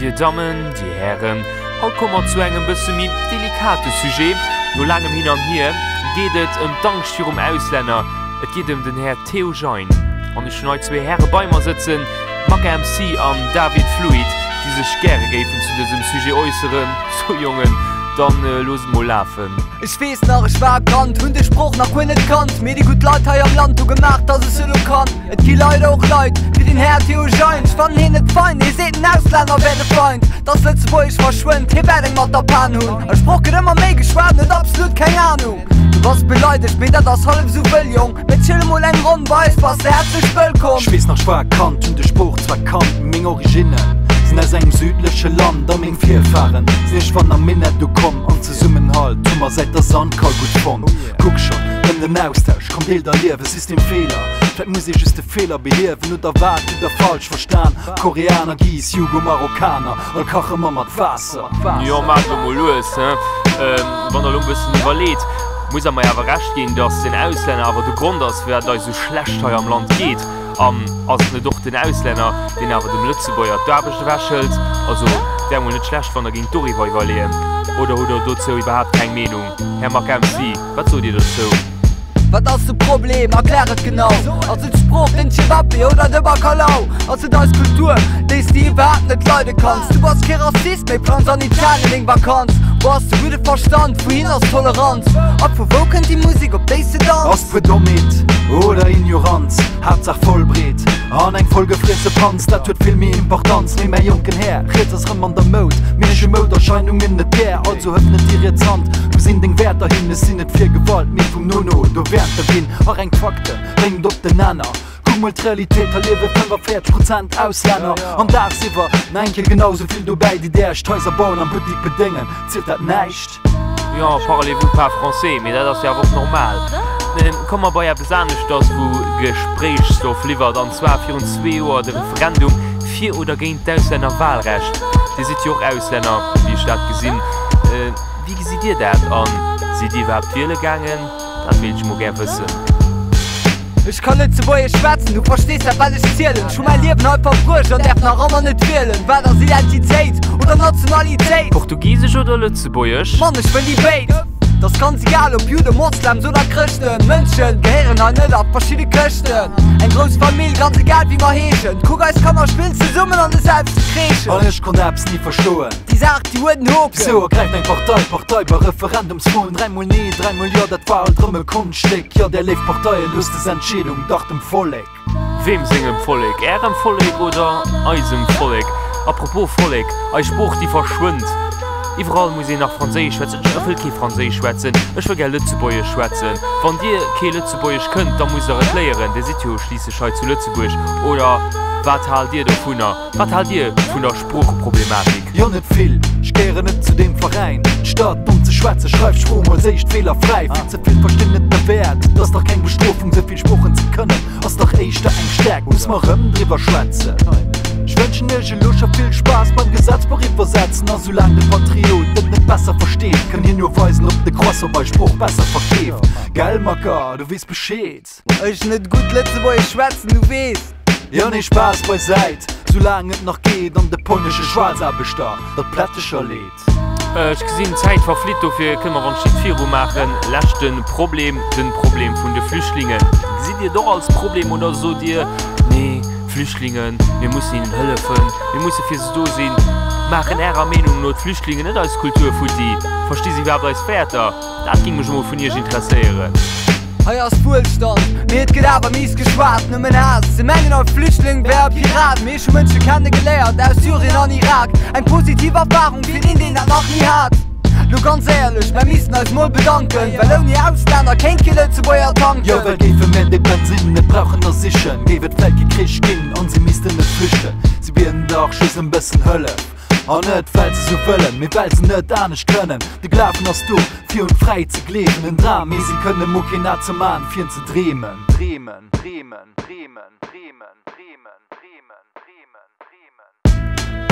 Dir Dammen, Dir Hären, haut komme mer zu engem bësse méi delikate Sujet. No laangem Hin an Hier geet et ëm d'Angscht virum Auslänner. Et geet ëm den Här Théo Jein. An ech hunn hei zwee Häre bei mer sëtzen, Maka MC an David Fluit, déi sech gäre géifen zu dësem Sujet äusseren. So Jongen, dann loosst et mol lafen. Ech weess nach, ech war e Kand, hunn des Sprooch nach guer net kannt, mee déi gutt Leit hei am Land hu gemaach, dass ech se elo kann. Et gi leider och Leit wéi den Här Théo Jein, ech fannen hien net fein, hie seet den Auslänner wär de Feind, dass Lëtzebuergesch verschwënnt, hie wäert eng mat der Pan hunn. Eis Sprooch gëtt ëmmer méi geschwat, en huet absolut keng Anung. Du bass beleidegt, mee dat ass hallef esou wëll, Jong, mee chill emol eng Ronn, bei eis bass de häerzlech wëllkomm. Ech weess nach, ech war e Kand, hunn des Sprooch zwar kannt, mee meng Originne sinn aus engem südleche Land a meng Virfahren sinn iergendwann am Minett ukomm an Zesummenhalt hu mer säit der Sandkal gutt fonnt. Kuck schonn, rëm den Austausch, komm deel der Liewe, Systemfeeler, vläit muss ee just de Feeler behiewen, oder wat hutt der falsch verstan? Koreaner, Geese, Jugo, Marokkaner, all kache mer mat Waasser. Jo, maacht elo mol lues, he. Wann der elo e bëssen iwwerleet, muss der mer awer Recht ginn, dass den Auslänner awer de Grond ass, firwat et eis esou schlecht hei am Land geet. An ass et net och den Auslänner, deen awer dem Lëtzebuerger d'Aarbecht ewechhëlt? Also, wär mol net schlecht, wann der géingt doriwwer iwwerleeën. Oder hutt der dozou iwwerhaapt keng Meenung? Här Marc MC, wat sot Dir dozou? Wat ass de Problem? Erklär et genau! Ass et d'Sprooch, den Cevapi oder de Bacalao? Ass et eis Kultur, déi s de iwwerhaapt net leide kanns? Du bass kee Rassist, mee plangs an Italien deng Vakanz. Wou ass de gudde Verstand? Wouhin ass d'Toleranz? A vu wou kënnt déi Musek, op déi s de danz? Ass puer Dommheet oder Ignoranz, Haaptsaach Vollbreet an eng vollgefriesse Panz, dat huet vill méi Importanz. Mee mäi jonken Här, riets ass rëm an der Moud, mee ech hu Mouderscheinungen net gär, also hëf net déi riets Hand. Wou sinn deng Wäerter hin? Ech sinn net fir Gewalt, mee vum Nono do wäerter ginn. A reng d'Fakte bréngt op den Nenner. Kuck mol d'Realitéit, hei liewe 45 Prozent Auslänner an daagsiwwer nach eng Kéier genau sou vill dobäi, déi där echt Haiser bauen an Buttik bedéngen. Zielt dat näischt? Jo, parlez-vous pas français, mee dat ass jo awer och normal. Komme mer bei eppes aneschters, wou Gespréichsstoff liwwert, an zwar virun zwee Joer de Referendum fir oder géint d'Auslännerwahlrecht. Dir sidd jo och Auslänner, wéi ech dat gesinn. Wéi gesitt Dir dat an sidd Dir iwwerhaapt wiele gaangen? Dat wéilt ech mol gär wëssen. Ech ka Lëtzebuergesch schwätzen, du verstees dat wat ech zielen. Ech hu mäi Liewen hei verbruecht an däerf nach ëmmer net wielen. Wat ass Identitéit oder Nationalitéit? Portugisesch oder Lëtzebuergesch? Mann, ech wëll déi béid. 't ass ganz egal ob Jude, Moslems oder Chrëschten. Mënschen gehéieren hei net a verschidde Këschten. Eng grouss Famill, ganz egal wéi mer heeschen. Kuck, eis Kanner spillen zesummen an de selwechte Crèchen. An ech konnt eppes ni verstoen. Déi Saach, déi huet en Hoken. Wisou ergräift eng Partei Partei bei Referendumsfroen? Dräimol Nee, dräimol Jo, dat war alt rëm e Konschtstéck. Jo, där léif Parteien, loosst des Entscheedung dach dem Vollek. Weem sengem Vollek? Ärem Vollek oder eisem Vollek? Apropos Vollek, eis Sprooch déi verschwënnt. Iwwerall muss een nach Franséisch schwätzen. Ech wëll kee Franséisch schwätzen, ech wëll gär Lëtzebuergesch schwätzen. Wann dir kee Lëtzebuergesch kënnt, da musst der et léieren, dir sidd jo schliisslech hei zu Lëtzebuerg. Oder wat haalt dir dovunner? Wat haalt dir vun der Sproocheproblematik? Jo net vill, ech gehéieren net zu deem Veräin. Statt domm ze schwätzen, schreif d'Sprooch mol als éischt feelerfräi. Vill ze vill verstinn net de Wäert, 't ass dach keng Bestrofung sou vill Sproochen ze kënnen ass dach éischter eng Stäerkt. Muss mer rëm driwwer schwätzen? Ech wënschen iech elo scho vill Spaass beim Gesetzbuch iwwersetzen. A soulaang de Patriot et net besser versteet, kann hien jo weisen ob de Croissant bei Sprooch besser verkeeft. Gell Macker, du weess Bescheed. Ech net gutt Lëtzebuergesch schwätzen, du weess. Jo nee Spaass bei Säit, soulaang et nach geet an de polnesche Schwaarzaarbechter der Plättecher leet. Ech gesinn d'Zäit verflitt, dofir kënne mer wann d'Schitt viru maachen. Leschte Problem, den Problem vun de Flüchtlingen. Gesitt Dir et och als Problem oder sot Dir, nee d'Flüchtlingen, mir mussen hinnen hëllefen, mir musse fir se do sinn? Maachen Ärer Meenung no d'Flüchtlingen net eis Kultur futti? Versti si iwwerhaapt eis Wäerter? Dat géing mech emol vun Iech interesséieren. Hei ass Wuelstand, mee et gëtt awer mies geschwat, nëmmen Haass. Se mengen all Flüchtling wär e Pirat, mee ech hu Mënsche kenne geléiert aus Syrien an Irak. Eng positiv Erfarung fir een, deen dat nach ni hat. Lo ganz éierlech, mär missten eis mol bedanken, well ouni Auslänner kéint kee Lëtzebuerger tanken. Jo, well géife mär dee Bensinn net brauchen a sichen, géif et vläit kee Krich ginn an si missten net flüchten. Si bieden dach just ëm bëssen Hëllef. An net well se sou wëllen, mee well se net anescht kënnen. De Glawen ass do, fir un d'Fräiheet ze gleewen. En Dram, mee si kënne mo keen A ze man, fir en ze dreemen. Dreemen, dreemen, dreemen, dreemen, dreemen, dreemen, dreemen, dreemen.